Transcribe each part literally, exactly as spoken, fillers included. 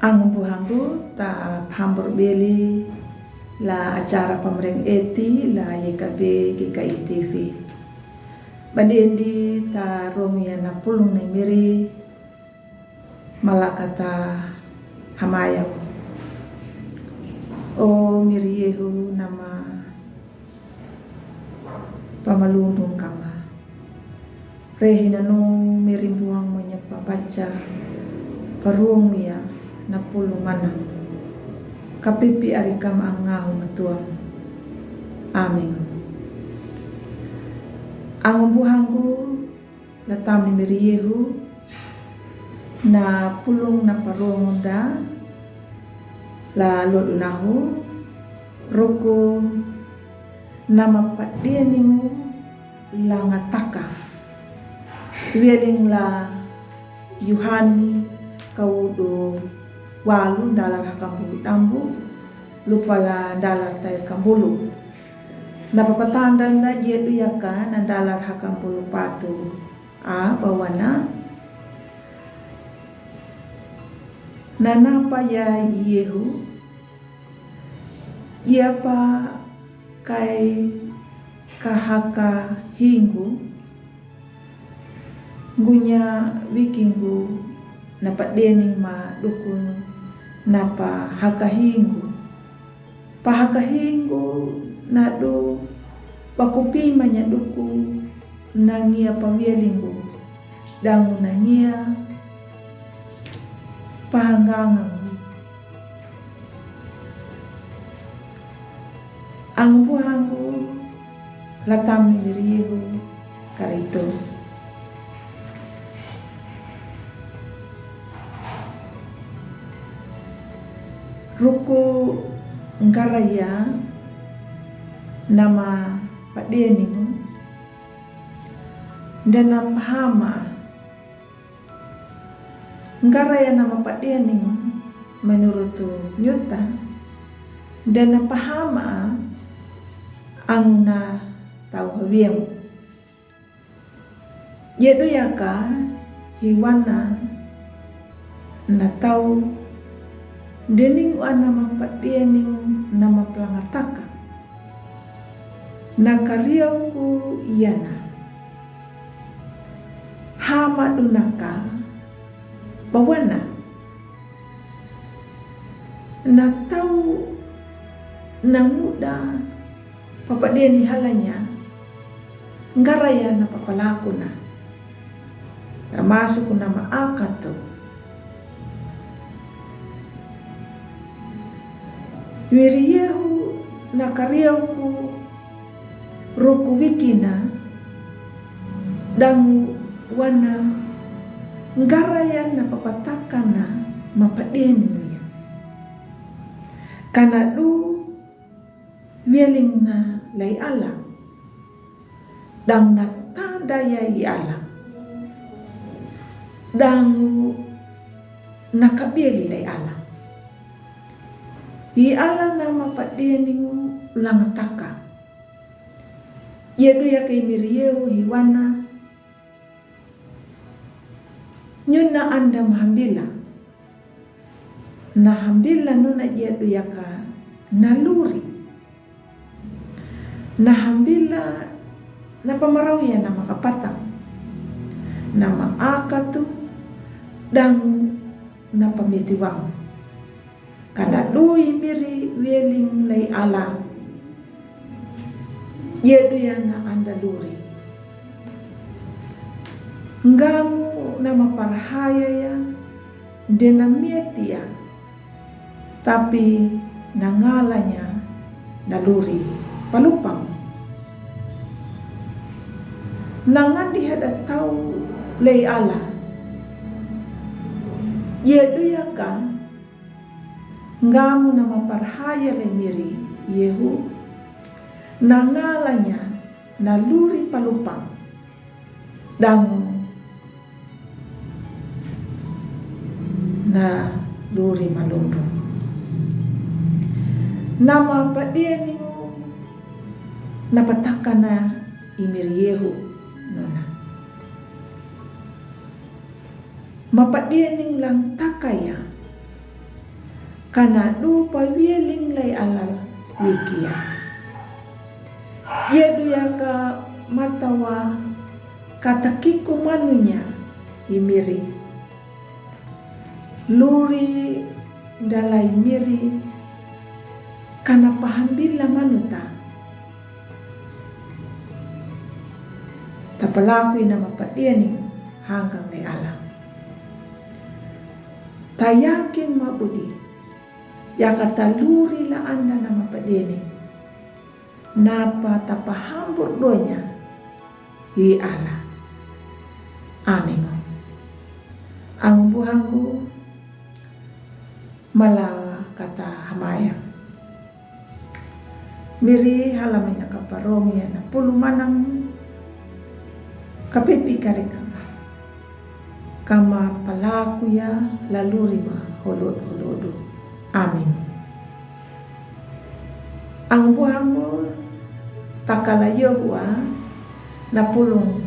Ang buhanggu ta phambor beli la acara pamreng eti la Y K B G K I T V. Badi endi ta rong ia na pulung ni miri malakata hamayau. O miri Yehu nama pamalundung kama. Rehi nanu miri buang mo nya pabaca parung ia na pulung manang. Kapipi ari kama angahu matuang. Amin. Ang buhanggu la tami miri Yehu na pulung na parung da la lodunahu ruku nama padieningu langataka. Wieling la Yuhani kaudu walu dalar hakambulu dambu lupa la dalar tai kambulu. Na papatanda na jedu yaka na dalar hakambulu patu a bawana. Na napa ia Yehu ia pa kai kahaka hingu. Ngunya wikingu na padiening ma duku na pa haka hingu. Pa haka hingu na du pakupi ma nya duku na ngia pa wielingu dangu na ngia pa hangangangu. Ang buhanggu la tami miri Yehu karaitu. Ruku ngaraya nama padieningu dana pahama. Ngaraya nama padieningu menurut nyuta dana pahama angna tau hawiam. Jedu yaka hiwana na tau dening ana mapadianing na maplangataka. Na kariauku iana hama dunaka bawana na tau na muda papadiani halanya ngaraya na papalakuna. Termasuk nama akatu. Miri Yehu na kariauku ruku wikina dangu wana ngaraya na papatakana mapadiani nuya. Kana du wieling na lai ala. Dang na tadaya i ala. Dang na kabieli lai ala. I ala na mapadianingu langataka. Ia duya kai miri Yehu hiwana. Nyuna anda mahambila. Na hambila nuna ia duyaka na luri. Na hambila na pamarau ia na makapatang. Na maakatu dang na pamitiwang. Kana dui miri wieling lai ala. Ia duya na anda luri. Ngamu na maparhaya ia dena miatia. Tapi na ngalanya na luri palupang. Na ngandi hada tau lai ala. Ia duyaka ngamu na maparhaya lai miri Yehu na ngalanya na luri palupang. Dangu na luri malundu. Na mapadianingu na patakana i miri Yehu nuna. Mapadianing lang takaya. Kana du pa wie ling lai ala wikia. Ia du ia ka matawa ka takiku manunya i Miri. Luri dalai Miri kana pahambila manuta. Tapalakui nama padiani hanggang lai ala. Tayakin mabudi. Yaka taluri la anda nama padiani. Napa tapahambur donya. Hi ala. Amin. Ang buhangu malawa kata hamaya. Miri halamanya kaparong ya na pulu manang kapepi karika. Kama palaku ya laluri ma holod holodu. Amin. Ang buhangu takala Yehua na pulung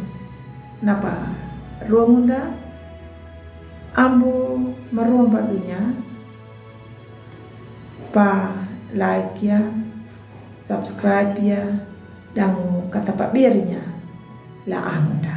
napa rongunda ambu maromba dunya pa like ya, subscribe ya, dangu kata pabirnya la amunda.